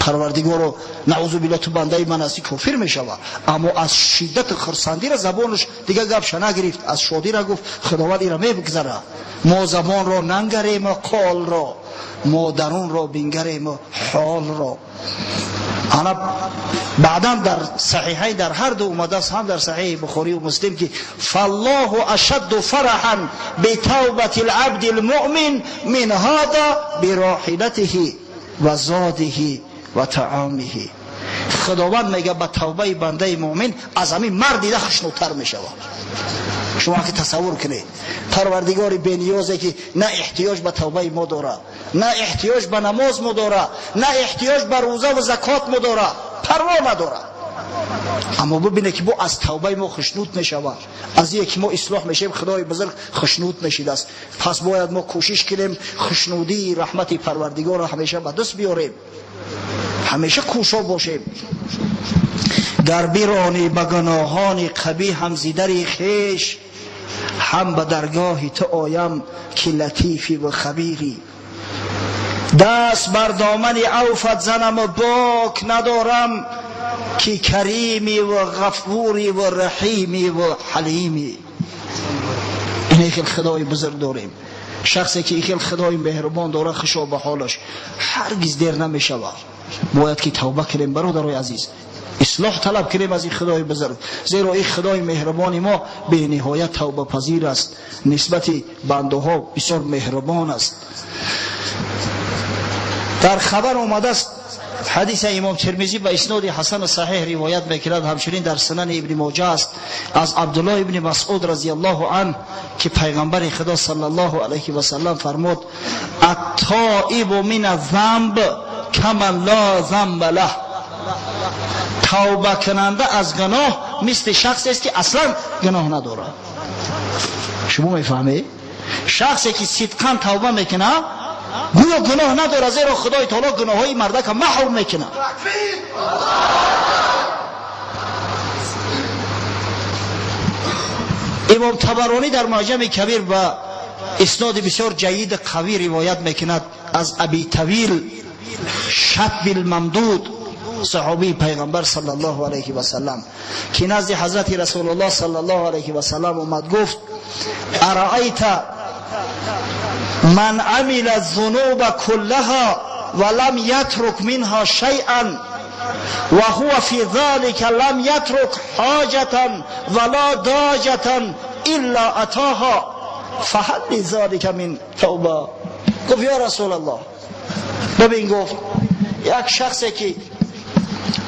парвардигоро, наузу билло, ту бандаи ман ҳастӣ, кофир мешава. Аммо аз шиддати хурсандира забонаш дига гапша нагирифт. Аз шодира гуфт, Худованд ира мебигзара. Мо забонро нангарему қолро, мо дарунро бингарему ҳолро. Ана بعدا در صحیحین در هر دو اومده است، هم در صحیح بخاری و مسلم، که فالله اشد فرحا بتوبة العبد المؤمن من هذا براحلته و زاده و طعامه. خداوند میگه به توبه بنده مؤمن از همین مرد دیده خوشنودتر میشود. شما که تصور کنید پروردگار بینیازه که نه احتیاج به توبه ما داره، نه احتیاج به نماز ما داره، نه احتیاج به روزه و زکات ما داره، پروا نداره، اما ببینه که با از توبه ما خوشنود میشود، از اینکه ما اصلاح میشیم خدای بزرگ خوشنود میشید است. پس باید ما کوشش کنیم خوشنودی رحمت پروردگار را همیشه به دست بیاریم، همیشه کوشا باشیم. گر برانی به گناهان قبیح هم زیدری خویش، هم به درگاه تو آیم که لطیفی و خبیری. دست بر دامن عفوت زنم و باک ندارم، که کریمی و غفوری و رحیمی و حلیمی. این خیلی خدای بزرگ داریم. شخصی که خیلی خدای مهربان داره خوشا به حالش، هرگز دیر نمیشود. باید که توبه کنیم برادرای عزیز، اصلاح طلب کنیم از این خدای بزرگ، زیرا این خدای مهربان ما به نهایت توبه پذیر است، نسبت بنده ها بسیار مهربان است. در خبر آمده است، حدیث امام ترمذی به اسناد حسن صحیح روایت میکند، همچنین در سنن ابن ماجه است، از عبدالله ابن مسعود رضی الله عنه که پیغمبر خدا صلی الله علیه و سلم فرمود: التائب من الذنب کمن لا ذنب له. توبه کننده از گناه مثل شخصی است که اصلا گناه ندارد. شما میفهمید؟ شخصی که صدقاً توبه میکنه گویا گناه نداره، زیرا خدای تعالی گناههای مردک محو میکنه. امام طبرانی در معجم کبیر با اسناد بسیار جید قوی روایت میکند از ابی طویل شطب الممدود، صحابی پیغمبر صلی الله علیه و سلم، که نزد حضرت رسول الله صلی الله علیه و سلم اومد، گفت: ارأیت من عمل الذنوب كلها ولم يترك منها شيئا وهو في ذلك لم يترك حاجة ولا داجة إلا أتاها فهل لذلك من توبة؟ گفت یا رسول الله، ببین، گفت یک شخصی که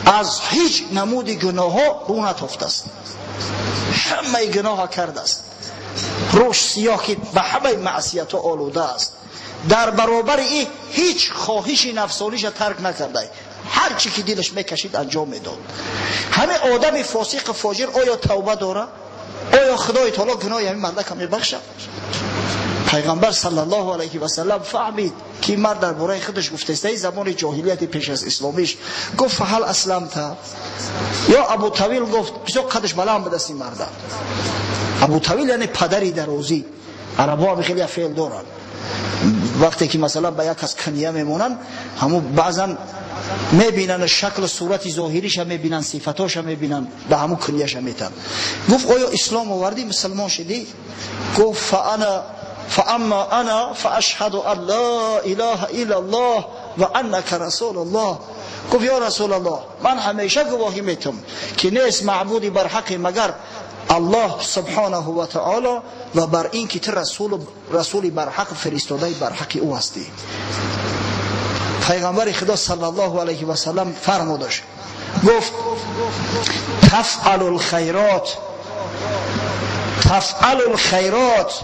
از هیچ نمود گناه ها رو نتافته است، همه گناه کرده است، روش سیاه که به همه معصیت آلوده است، در برابر این هیچ خواهش نفسانیش ترک نکرده، هر چی که دلش میکشید انجام میداد. همه آدم فاسق فاجر آیا توبه داره؟ آیا خدای تعالی گناه همین مردک میبخشد؟ پیغمبر صلی الله علیه و سلم فهمید که مرد در باره خودش گفته است، زمان جاهلیت پیش از اسلامیش. گفت فهل اسلمت یا ابو طویل؟ گفت بسیار قدش بلند به دست این مرد. ابو طویل یعنی پدری درازی. عربا هم خیلی فعل دارن، وقتی که مثلا به یک از کنیه میمونن، همو بعضا میبینن شکل صورت ظاهریش میبینن، صفتاش میبینن، به همو کنیهش میتن. گفت آیا اسلام آوردی، مسلمان شدی؟ گفت فانا فاما انا فاشهد ان لا اله الا الله و انک رسول الله. گفت یا رسول الله، من همیشه گواهی میتم که نیست معبودی بر حق مگر الله سبحانه و تعالی و بر این که تو رسول بر حق، فرستاده بر حق او هستی. پیغمبر خدا صلی الله علیه و سلم فرمودش، گفت تفعل الخیرات، تفعل الخیرات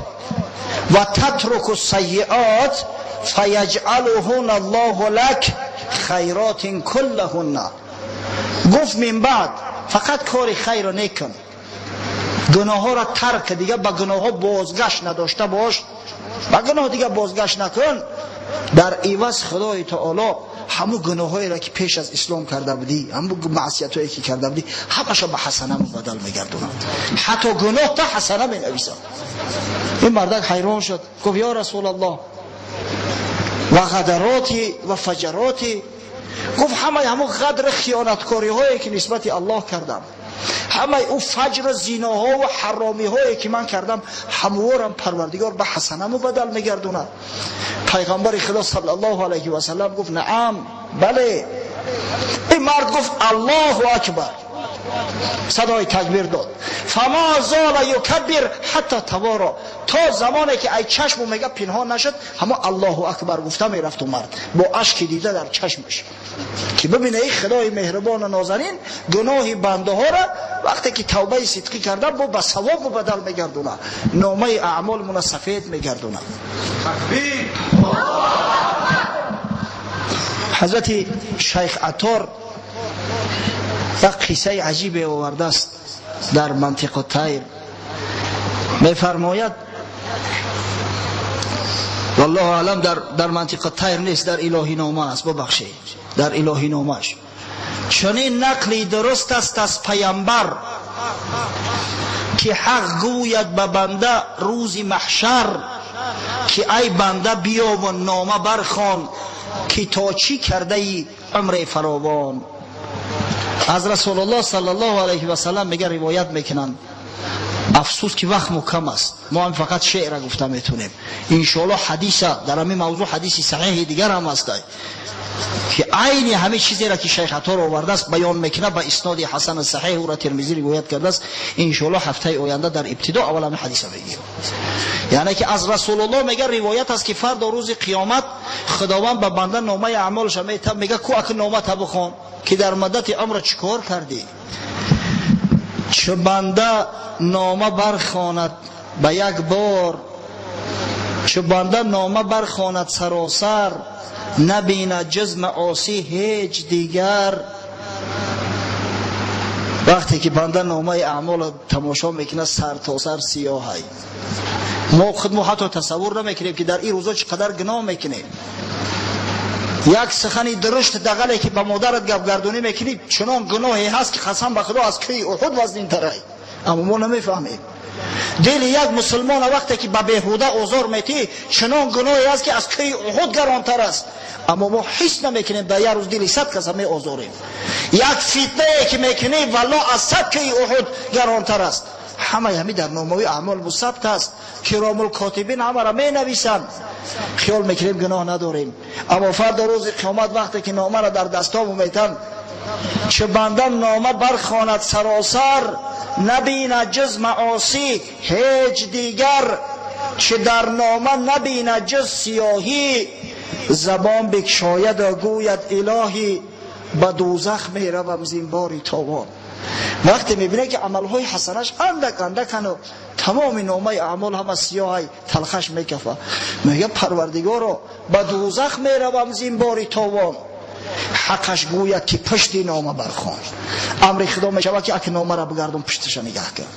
و تترک السیئات فیجعلهن الله لک خیرات کلهن. گفت من بعد فقط کار خیر رو نکن، گناه ها را ترک، دیگه به گناه ها بازگشت نداشته باش، به گناه دیگه بازگشت نکن. در عوض خدای تعالی همو گناهایی را که پیش از اسلام کرده بودی، همو معصیتایی که کرده بودی، همش به حسنه مبدل میگردوند، حتی گناه تا حسنه می نویسد. این مردک حیران شد، گفت یا رسول الله و غدراتی و فجراتی؟ گفت همه همو غدر خیانتکاری هایی که نسبت الله کردم، همه او فجر زیناها و حرامی هایی که من کردم، هموارم پروردگار به حسنه مبدل میگردوند. پیغمبر خدا صلی الله علیه و سلم گفت نعم، بله. Ин мард гуфт Аллоҳу акбар, садои такбир дод. Фама зала юкаббир ҳатто тавора, то замоне ки ай чашму мега пинҳон нашуд, ҳамо Аллоҳу акбар гуфта мерафт мард бо ашки дида дар чашмаш, ки бибине эй Худои меҳрубону нозанин гуноҳи бандаҳоро вақте ки тавбаи сидқӣ карда бо ба савоб мубаддал мегардона, номаи аъмолмона сафед мегардона. Такбир! Ҳазрати Шайх Атор як қиссаи аҷибе овардааст дар Мантиқу Тайр. Мефармояд, валлоҳу аълам, дар Мантиқу Тайр нест, дар Илоҳинома аст, бубахшед, дар Илоҳиномааш чунин нақли дуруст аст аз паямбар, ки ҳақ гӯяд ба банда рӯзи маҳшар, ки ай банда биёву нома бархон, ки то чӣ кардаи умри фаровон. Аз Расулуллоҳ саллаллоҳу алайҳи васаллам мега ривоят мекунанд. Афсӯс ки вақт мукам аст, мо ҳам фақат шеъра гуфта метавонем. Иншоаллоҳ ҳадиса дар ҳамин мавзӯъ ҳадиси саҳеҳи дигар ҳам аст, ки айни ҳамин чизеро ки Шайх Атор овардааст баён мекунад ба исноди ҳасан саҳеҳ, ӯро Термизӣ ривоят кардааст. Иншоаллоҳ ҳафтаи оянда дар ибтидо аввал ҳамин ҳадиса мегирем. Яъне ки аз Расулуллоҳ мега ривоят аст, ки фардо рӯзи қиёмат Худованд ба банда номаи аъмолаша метаб, мега ку аки номата бихон, ки дар муддати умр чӣ кор кардӣ. Чу банда нома бархонад ба як бор, чу банда нома бархонад саросар, набинад ҷуз маосӣ ҳеҷ дигар. Вақте ки банда номаи аъмолро тамошо мекунад, сар то сар сиёҳай. Мо худмо ҳатто тасаввур намекунем, ки дар ин рӯзо чӣ қадар гуноҳ мекунем. Як сухани дурушт дағале ки ба модарат гапгардонӣ мекунӣ, чунон гуноҳе ҳаст, ки қасам ба Худо аз кӯҳи Уҳуд вазнинтарай, аммо мо намефаҳмем. Дили як мусулмона вақте ки ба беҳуда озор метӣ, чунон гуноҳе ҳаст, ки аз кӯҳи Уҳуд гаронтар аст, аммо мо ҳис намекунем. Дар як рӯз дили 100 каса меозорем. Як фитнае ки мекунӣ, валло аз 100 кӯҳи Уҳуд гаронтар аст. Ҳамаи ҳамин дар номаи аъмол мусабт аст. Киромул котибин ҳамаро менависанд. Хиёл мекунем гуноҳ надорем, аммо фардо рӯзи қиёмат вақте ки номаро дар дастому метан, чу банда нома бархонад саросар, набинад ҷуз маосӣ ҳеҷ дигар, чӣ дар нома набинад ҷуз сиёҳӣ, забон бикшояду гӯяд илоҳӣ, ба дӯзах меравам зинбори тобон. Вақте мебинад, ки амалҳои ҳасанаш андак андакану тамоми номаи аъмол ҳама сиёҳай, талхаш мекафа, мега Парвардигоро, ба дӯзах меравам зинбори тобон. Ҳаққаш гӯяд, ки пушти нома бархон. Амри Худо мешавад, ки аки номаро бигардон, пушташа нигаҳ кард.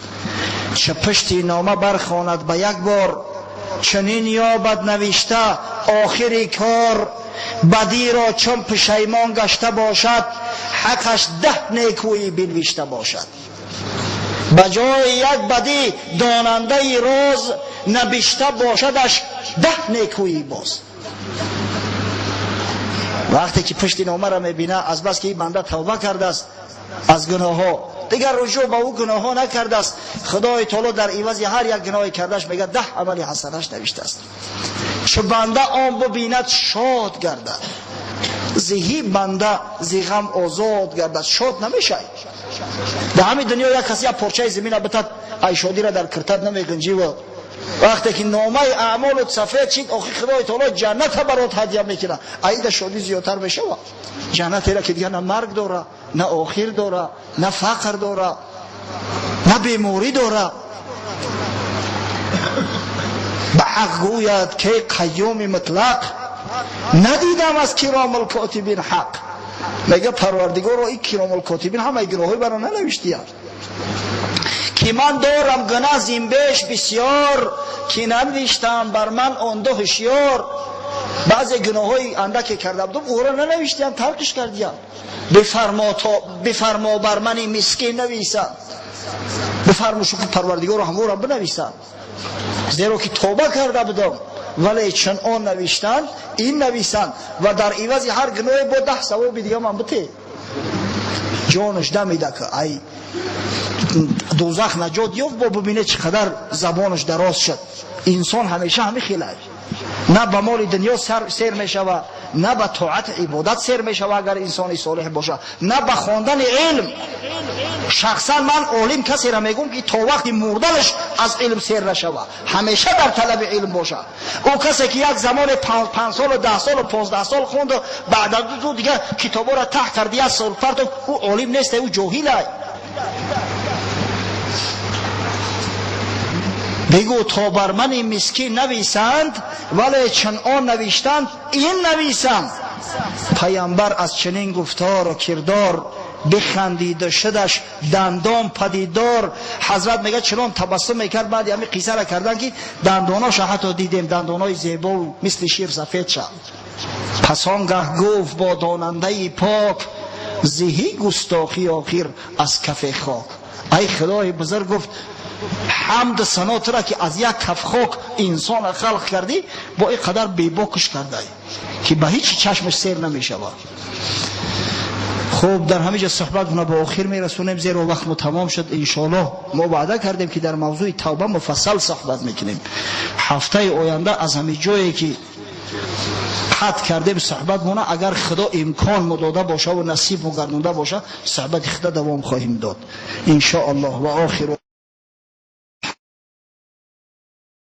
Ча пушти нома бархонад ба як бор, чунин ёбад навишта охири кор, бадиро чун пушаймон гашта бошад, ҳаққаш 10 некӯӣ бинвишта бошад. Ба ҷои як бадӣ донандаи роз, набишта бошадаш 10 некӯӣ боз. Вақте ки пушти номаро мебина, аз бас ки ин банда тавба кардааст аз гуноҳҳо, дигар ружӯъ ба ӯ гуноҳҳо накардааст, Худои таоло дар ивази ҳар як гуноҳе кардаш мега 10 амали ҳасанаш навиштааст. Чу банда он бубинад, шод гардад, зиҳи банда зи ғам озод гардад. Шод намешай. Дар ҳамин дунё як кас як порчаи замина битад, ай шодиро дар киртат намегунҷиву. Вақте ки номаи аъмолут сафед шид, охи Худои таоло ҷанната барот ҳадя мекунад. Аида шодӣ зиёдтар мешавад. Ҷаннатеро ки дигар на марг дора, на охир дора, на фақр дора, на беморӣ дора. Ба ҳақ гӯяд ки қайюми мутлақ, надидам аз киромул котибин ҳақ. Мега Парвардигоро, ин киромул котибин ҳамаи гуноҳҳои маро нанавиштиянд, ки ман дорам гунаҳ зинбеш бисёр, ки нанавиштам бар ман он ду ҳушёр. Баъзе гуноҳҳои андаке карда будам, ӯро нанавиштиям, таркиш кардиям. Бифармо бар мани мискин нависанд. Бифармо шукр Парвардигоро ҳаморо бинависанд, зеро ки тоба карда будам, вале чун он навиштанд, ин нависанд ва дар ивази ҳар гуноҳе бо 10 савоби дига ман бите. Ҷонаш дамида, ки ай дӯзах наҷот ёфт, бо бубине чӣ қадар забонаш дароз шуд. Инсон ҳамеша ҳамин хелаш, на ба моли дунё сер мешава, На ба тоат ибодат сер мешава, агар инсони солеҳ боша, на ба хондани илм. Шахсан ман олим касеро мегӯм, ки то вақти мурданаш аз илм сер нашава, ҳамеша дар талаби илм боша. Ӯ касе ки як замоне 5 солу 10 солу 15 сол хонду, баъд аз ду дигар китобҳоро таҳ карди, як сол партов, ӯ олим нест, ӯ ҷоҳилай. Бигӯ то бар мани мискин нависанд, вале чун он навиштанд, ин нависам. Пайғамбар аз чунин гуфтору кирдор бихандиду шудаш дандон падидор. Ҳазрат мегӯяд, чунон табассум мекард баъди ҳамин қиссара кардан, ки дандоноша ҳатто дидем, дандонои зебову мисли шир сафед шад. Пас он гаҳ гуфт бо донандаи пок: зиҳӣ густохӣ охир аз кафе хок. Ай Худои бузург, гуфт, ҳамду сано тура, ки аз як каф хок инсона халқ кардӣ, бо ин қадар бебокш кардай, ки ба ҳеҷ чашмаш сер намешавад. Хуб, дар ҳамин ҷо суҳбатмона ба охир мерасонем, зеро вақтмо тамом шуд. Иншоаллоҳ, мо ваъда кардем, ки дар мавзӯи тавба муфассал суҳбат мекунем. Ҳафтаи оянда аз ҳамин ҷое ки қатъ кардем суҳбатмона, агар Худо имкон мо дода боша ва насиб мо гардонда боша, суҳбати худо давом хоҳем дод, иншоаллоҳ. Ва охиру